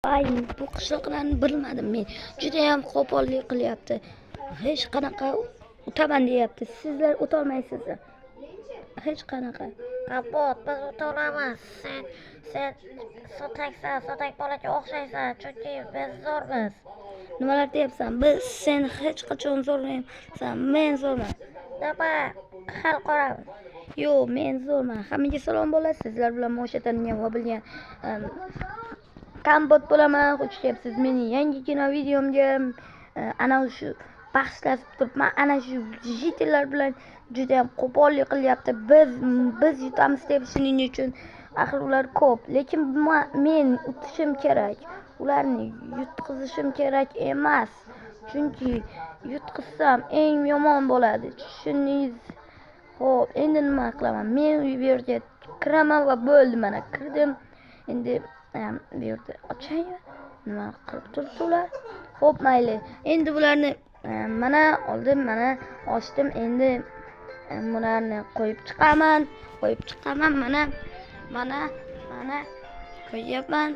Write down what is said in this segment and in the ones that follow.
Voy, bu qishloqlarni bilmadim men. Judayam qo'pollik qilyapti. Hech qanaqa utaman deyapti. Sizlar o'tolmaysizlar. Hech qanaqa. Kompot, biz o'ta olamiz. Sen sotaksan, sotak bolaga o'xshaysan, chunki biz zo'rmiz. Nimalar deyapsan? Biz sen hech qachon zo'rmaysan. Men zo'rman. Nima hal qilamiz? Yo'q, men zo'rman. Hammaga salom bo'ladi. Sizlar bilan Mosha tangan va bilgan Kompot bo'laman. Xush kelibsiz mening yangigina videomga. Ana shu bahslashib turibman. Ana shu житель lar bilan juda ham qo'pollik qilyapti. Biz yutamiz deb, shuning uchun axir ular ko'p, lekin men yutishim kerak. Ularni yutqizishim kerak emas. Chunki yutqizsam eng yomon bo'ladi. Tushundingiz? Xo'p, endi nima qilaman? Men bu yerga kiraman va bo'ldi, mana kirdim. Endi bu yerda ochay. Nima qilib turibdi ular? Xo'p, mayli. Endi bularni mana oldim, mana ochdim. Endi bularni qo'yib chiqaman. Qo'yib chiqaman, mana mana mana qo'yyapman.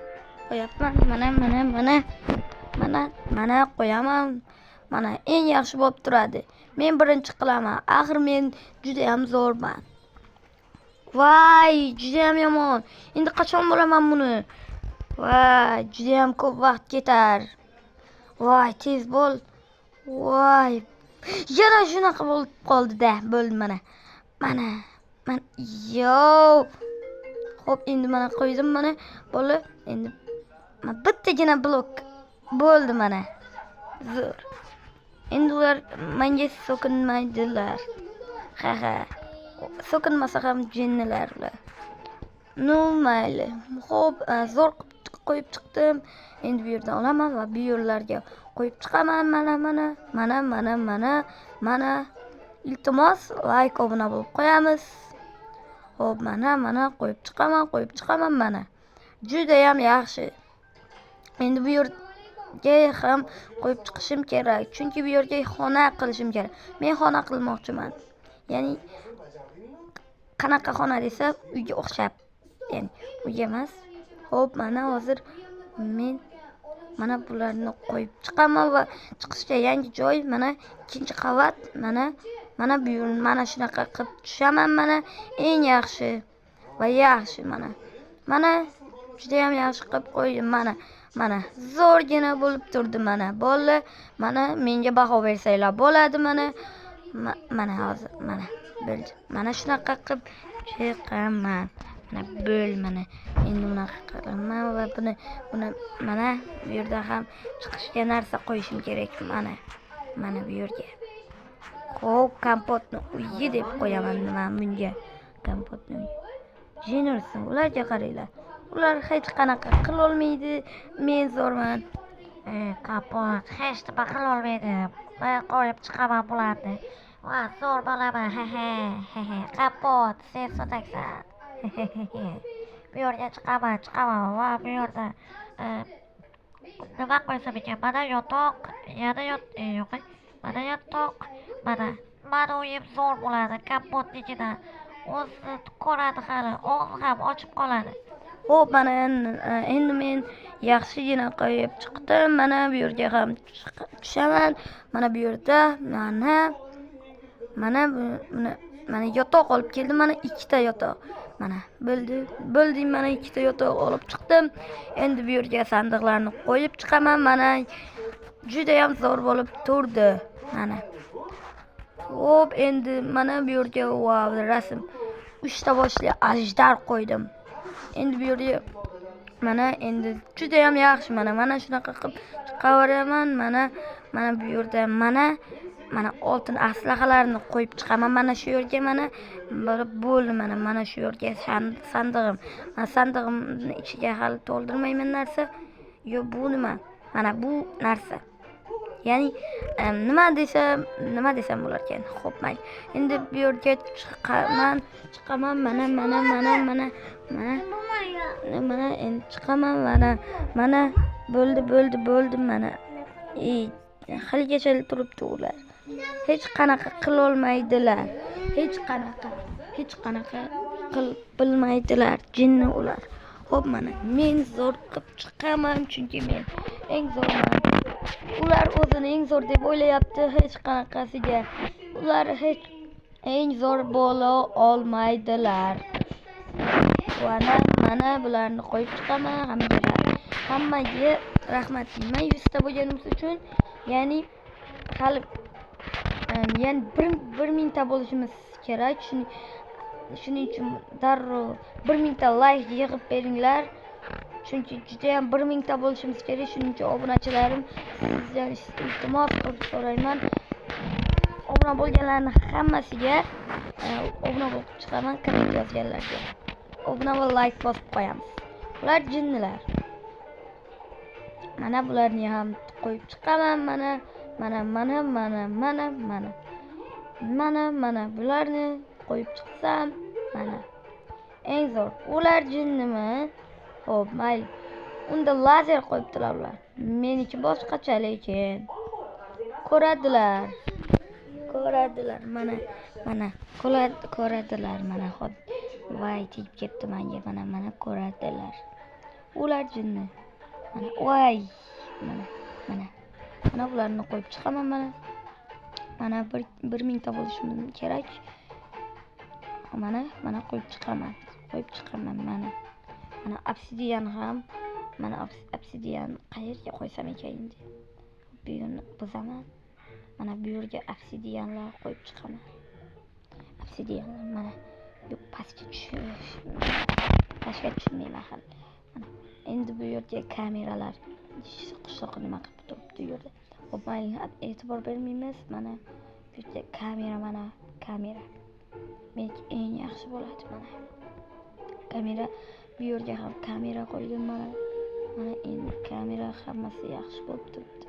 Qo'yapman. Mana mana mana mana mana qo'yaman. Mana eng yaxshi bo'lib turadi. Men birinchi qilaman. Axir men juda ham zo'rman. Voy, juda ham yomon. Endi qachon bo'laman buni? Voy, juda ham ko'p vaqt ketar. Voy, tez bo'l. Voy. Yana shunaqa bo'lib qoldi-da. Bo'ldi mana. Mana. Mana yo. Xo'p, endi mana qo'ydim mana. Bo'ldi. Endi mana bittagina blok bo'ldi mana. Zo'r. Endi ular menga so'kinmaydilar. Ha ha. So'kinmasa ham jinnilar ular. Ну, mayli. Xo'p, zo'r qilib qo'yib chiqdim. Endi bu yerdan olaman va bu yerlarga qo'yib chiqaman. Mana mana mana mana mana mana. Iltimos, layk, obuna bo'lib qo'yamiz. Xo'p, mana mana qo'yib chiqaman, qo'yib chiqaman mana. Judayam yaxshi. Endi bu yerga ham qo'yib chiqishim kerak, chunki bu yerga xona qilishim kerak. Men xona qilmoqchiman. Ya'ni qanaqa xona desa, uyga o'xshab. Ya'ni uyga emas. Xo'p, mana hozir men mana bularni qo'yib chiqaman va chiqishga yangi joy, mana ikkinchi qavat, mana mana bu yer, mana shunaqa qilib tushaman, mana eng yaxshi va yaxshi mana. Mana judayam yaxshi qilib qo'ydim mana. Mana zo'rgina bo'lib turdi mana. Bolalar, mana menga baho bersanglar bo'ladi mana. Mana hozir mana bo'ldi. Mana shunaqa qilib chiqaman. Mana bo'l mana. Endi bunaqa qilaman va buni mana bu yerda ham chiqishga narsa qo'yishim kerak mana. Mana bu yerga. Xo'p, Kompotni uyi deb qo'yaman man bunga. Kompotni uyi. Jin ursin, ularga qaranglar. Ular hech qanaqa qilolmaydi. Men zo'rman. Kompot hech nima qilolmaydi. Men qo'yib chiqaman bularni. Va zo'r bo'laman. He he he he. Kompot, sen sotaksan. He he he he. Bu yerga chiqaman, chiqaman va bu yerda nima qo'ysam ekan? Mana yotoq, yana yo'q, mana yotoq, mana mani uyim zo'r bo'ladi Kompotnikidan. O'zi ko'radi hali, og'zi ham ochib qoladi. Xo'p, mana endi men yaxshigina qo'yib chiqdim. Mana bu yerga ham tushaman. Mana bu yerda mana mana buni mana yotoq olib keldim. Mana ikkita yotoq. Mana bo'ldi. Bo'ldi, mana ikkita yotoq olib chiqdim. Endi bu yerga sandiqlarni qo'yib chiqaman. Mana juda ham zo'r bo'lib turdi. Mana. Xo'p, endi mana bu yerga vau, rasm. Uchta boshli ajdar qo'ydim. Endi bu yerga mana endi juda ham yaxshi, mana mana shunaqa qilib chiqaveraman. Mana mana bu yerda mana mana oltin aslahalarni qo'yib chiqaman mana shu yerga, mana bo'ldi, mana mana shu yerga sandig'im. Mana sandig'imni ichiga hali to'ldirmayman narsa. Yo, bu nima? Mana bu narsa. Ya'ni nima desam bo'lar ekan? Xo'p, mayli. Endi bu yerga chiqaman, chiqaman, mana mana mana mana mana mana endi chiqaman, mana mana bo'ldi, bo'ldi, bo'ldi, mana. Haligacha turibdi ular. Hech qanaqa qilolmaydilar. Hech qanaqa, hech qanaqa qil bilmaydilar jinni ular. Xo'p, mana men zo'r qilib chiqaman, chunki men eng zo'rman. Ular o'zini eng zo'r deb o'ylayapti, hech qanaqasiga. Ular hech eng zo'r bo'la olmaydilar. Va mana bularni qo'yib chiqaman hammaga. Hammaga rahmat deyman 100 ta bo'lganimiz uchun. Ya'ni hali ya'ni 1000 ta bo'lishimiz kerak. Shuning uchun darrov 1000 ta like yig'ib beringlar. Chunki juda ham 1000 ta bo'lishimiz kerak. Shuning uchun obunachilarim, sizdan iltimos qilib so'rayman. Obuna bo'lganlarning hammasiga obuna bo'lib chiqaman, komment yozganlarga. Obuna va like bosib qo'yamiz. Ular jinnilar. Mana bularni ham qo'yib chiqaman. Mana mana mana mana mana mana. Mana mana bularni qo'yib chiqsam, mana. Eng zo'r. Ular jinnimi? Xo'p, mayli. Unda lazer qo'yibdilar ular. Meniki boshqacha lekin. Ko'radilar. Ko'radilar. Mana mana ko'radilar mana hop. Voy, tegib ketdi menga. Mana mana ko'radilar. Ular jinni. Mana voy. Mana mana. Mana bularni qo'yib chiqaman mana. Mana 1000 ta bo'lishim kerak. Mana mana qo'yib chiqaman. Qo'yib chiqaman mana. Mana obsidian ham, mana obsidian qayerga qo'ysam ekan endi? Bu yerni buzaman. Mana bu yerga obsidianlar qo'yib chiqaman. Obsidianlar mana bu pastga tushish. Pastga tushmayman hali. Mana endi bu yerga kameralar qishloq nima qilib turibdi bu yerda. Xo'p, mayli, e'tibor bermaymiz. Mana bu yerga kamera, mana kamera. Meniki eng yaxshi bo'ladi mana. Kamera, bu yerga ham kamera qo'ydim mana. Mana endi kamera hammasi yaxshi bo'lib turibdi.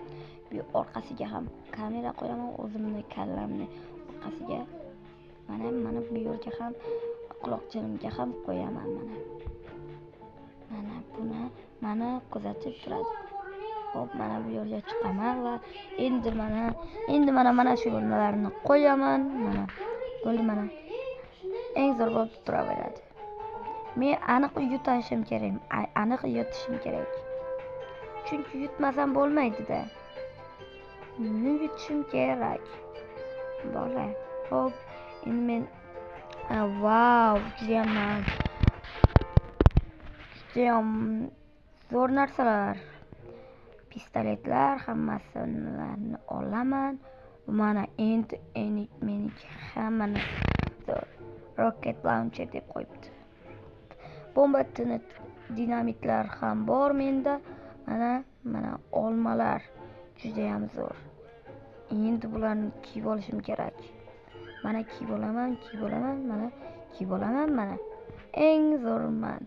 Bu orqasiga ham kamera qo'yaman, o'zimni kallamni orqasiga. Mana mana bu yerga ham, quloqchinimga ham qo'yaman mana. Mana buni mana kuzatib turadi. Xo'p, mana bu yerga chiqaman va endi mana mana shu o'rnalarni qo'yaman. Mana bo'ldi mana. Eng zo'r bo'lib turaveradi. Men aniq yutashim kerak, aniq yutishim kerak. Chunki yutmasam bo'lmaydi-da. Men yutishim kerak. Bola. Xo'p, endi men vau, judayam zo'r narsalar. Pistoletlar hammasini olaman. Mana endi meniki hamma narsa rocket launcher deb qo'yibdi. Bomba, dinamitlar ham bor menda. Mana mana olmalar juda ham zo'r. Endi bularni kiyib olishim kerak. Mana kiyib olaman, kiyib olaman, mana kiyib olaman, mana. Eng zo'rman.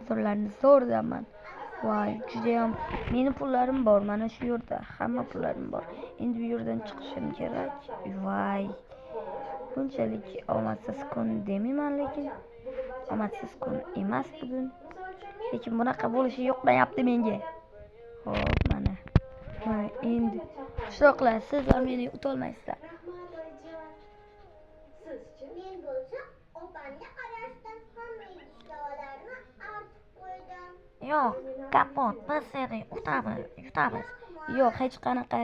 Zo'rlarni zo'rdaman. Voy, juda ham meni pullarim bor, mana shu yerda hamma pullarim bor. Endi bu yerdan chiqishim kerak. Voy. Bunchalik omadsiz kun demayman, lekin omadsiz kun emas bugun. Lekin bunaqa bo'lishi yoqmayapti menga. Xo'p, mana. Mana endi qishloqlar, sizlar meni yutolmaysizlar. Men bo'lsa opamga qarashdan hamma idishlarni artib qo'ydim. Yo'q, Kapot, biz seni yutamiz. Yo'q, hech qanaqa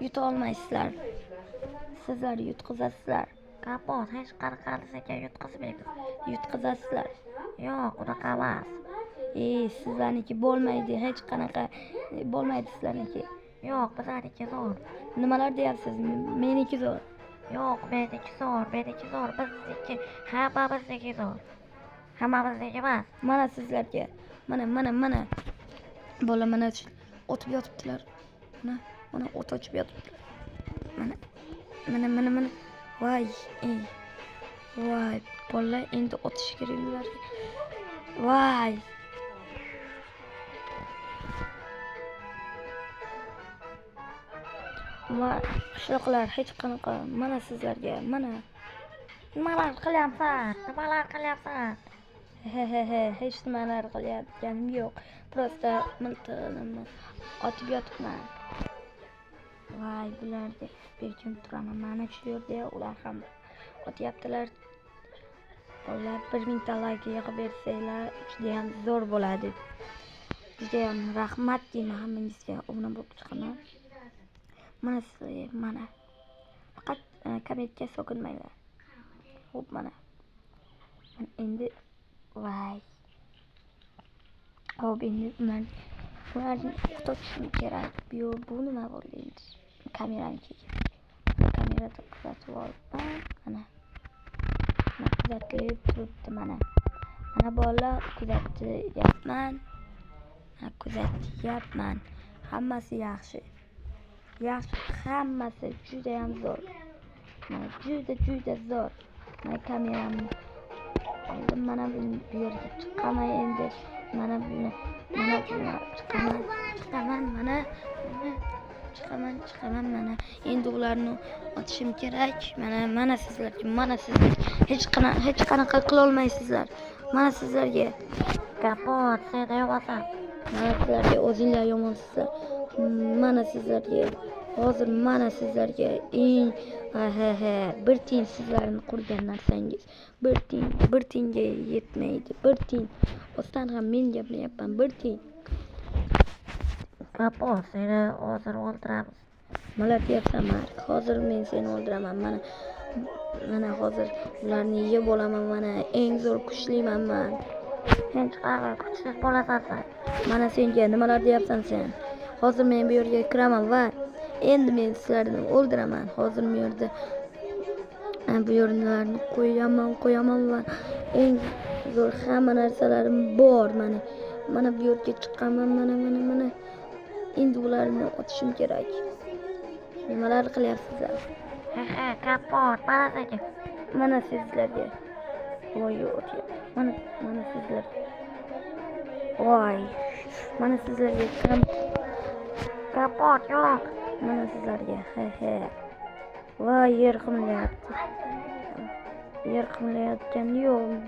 yuta olmaysizlar. Sizlar yutqizasizlar. Kapot, hech qanaqasiga yutqizmaymiz. Yutqizasizlar. Yo'q, unaqa emas. Sizlarniki bo'lmaydi, hech qanaqa bo'lmaydi sizlarniki. Yo'q, bizlarniki zo'r. Nimalar deyapsiz? Meniki zo'r. Yo'q, meniki zo'r, meniki zo'r, bizniki, hammamizniki zo'r. Hammamizniki emas. Mana sizlarga. Mana, mana, mana. Bola mana otib yotibdilar. Mana, mana o't ochib yotibdilar. Mana, mana, mana, mana. Voy, ey. Voy, bola endi otish kerak ularga. Voy. Ma qishloqlar hech qanaqa, mana sizlarga, mana. Nimalar qilyapsan? Nimalar qilyapsan? He he he, hech nimalar qilayotganim yo'q. Prosta miltig'imni otib yotibman. Voy, bularga berkin turaman. Mana shu yerda ular ham otyaptilar. Bolalar, 1000 ta layk yig'ib bersanglar, judayam zo'r bo'ladi. Judayam rahmat deyman hammangizga. Obuna bo'lib chiqaman. Mana sizlarga, mana. Faqat kommentga so'kinmanglar. Xo'p, mana. Mana endi, voy. Xo'p, endi ularni o'xtatishim kerak. Bu nima bo'ldi endi? Kamerani keyin. Kamerada kuzatib olibman. Mana. Mana kuzatilib turibdi mana. Mana bolalar, kuzatyapman. Mana kuzatyapman. Hammasi yaxshi. Yaxshi, hammasi judayam zo'r. Mana juda juda zo'r. Mana kameramni oldim, mana buni bu yerga chiqaman endi. Mana buni, mana buni chiqaman, chiqaman, mana, mana chiqaman, chiqaman mana. Endi ularni otishim kerak. Mana, mana sizlarga, mana sizlarga. Hech qanaqa qila olmaysizlar. Mana sizlarga. Kompot, sen yomonsan. Mana sizlarga, o'zinglar yomonsizlar. Mana sizlarga. Hozir mana sizlarga eng ha ha ha bir tiyin sizlarni qurgan narsangiz. Bir tiyin, bir tiyinga yetmaydi. Bir tiyin. Rostdan ham men gapiryapman. Bir tiyin. Kompot, seni hozir o'ldiramiz. Nimalar deyapsan, Mark? Hozir men seni o'ldiraman. Mana, mana hozir ularni yeb olaman. Mana eng zo'r kuchliman man. Hech qanaqa kuchsiz bo'lasan sen. Mana senga, nimalar deyapsan sen? Hozir men bu yerga kiraman va endi men sizlarni o'ldiraman. Hozir bu yerda bu yerlarni qo'yaman, qo'yaman va eng zo'r hamma narsalarim bor mana. Mana bu yerga chiqaman, mana, mana, mana. Endi ularni otishim kerak. Nimalar qilyapsizlar? He he, Kompot, mana senga. Mana sizlarga. Voy, otyapti. Mana, mana sizlar. Voy. Mana sizlarga kam Kompot, yo'q. Mana sizlarga. He he. Voy, yer qimirlayapti. Yer qimirlayotgani yo'q,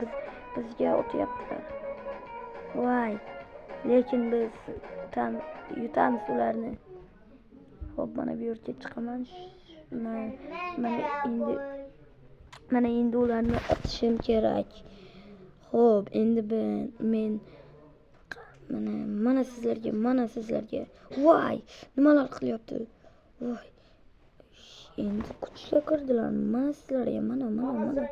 bizga otyaptilar. Voy. Lekin biz yutamiz ularni. Xo'p, mana bu yerga chiqaman. Mana endi ularni otishim kerak. Xo'p, endi men mana, mana sizlarga, mana sizlarga. Voy, nimalar qilyapti? Voy. Endi kuchga kirdilar. Mana sizlarga, mana, mana, mana.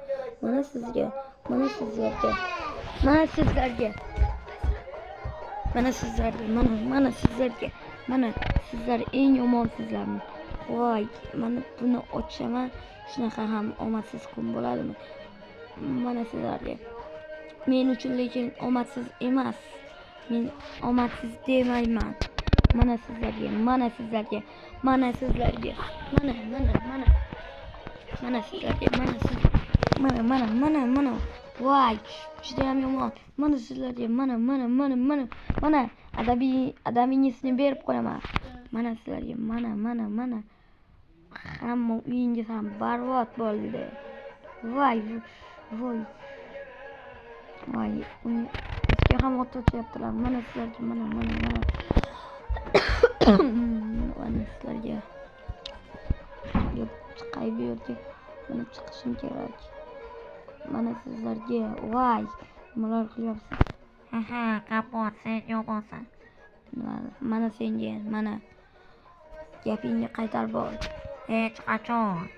Mana sizga, mana sizlarga. Mana sizlarga. Mana sizlarga, mana, mana sizlarga. Mana sizlar eng yomonsizlar. Voy, mana buni ochaman. Shunaqa ham omadsiz kun bo'ladimi? Mana sizlarga. Men uchun lekin omadsiz emas. Men omadsiz demayman. Mana sizlarga, mana sizlarga, mana sizlarga. Mana, mana, mana. Mana sizlarga, mana siz. Mana, mana, mana, mana. Voy, judayam yomon. Mana sizlarga, mana, mana, mana, mana. Mana adabiy adabingizni berib qo'yaman. Mana sizlarga, mana, mana, mana. Hamma uyingiz ham barbod bo'ldi. Voy, voy. Voy, bizga ham o't ochyaptilar. Mana sizlarga, mana, mana, mana. Mana sizlarga. Yo'q, chiqay bu yerga. Mana chiqishim kerak. Mana sizlarga. Voy, nimalar qilyapsiz? He he, Kompot, sen yomonsan. Mana senga, mana. Gapingni qaytarib ol. Hech qachon.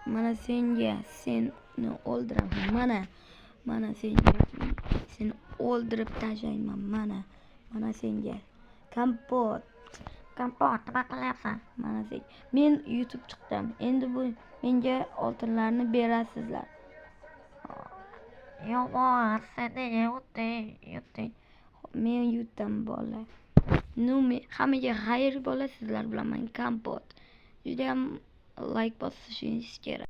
Mana senga, seni o'ldiraman. Mana, mana senga. Seni o'ldirib tashlayman. Mana, mana senga. Kompot. Kompot, nima qilyapsan? Mana sen. Men yutib chiqdim. Endi bu menga oltinlarni berasizlar. Yomon, sen nega yutding? Yutding. Men yutdim, bola. Ну, men hammaga xayr, bola, sizlar bilan man Kompot. Judayam layk bosishingiz kerak.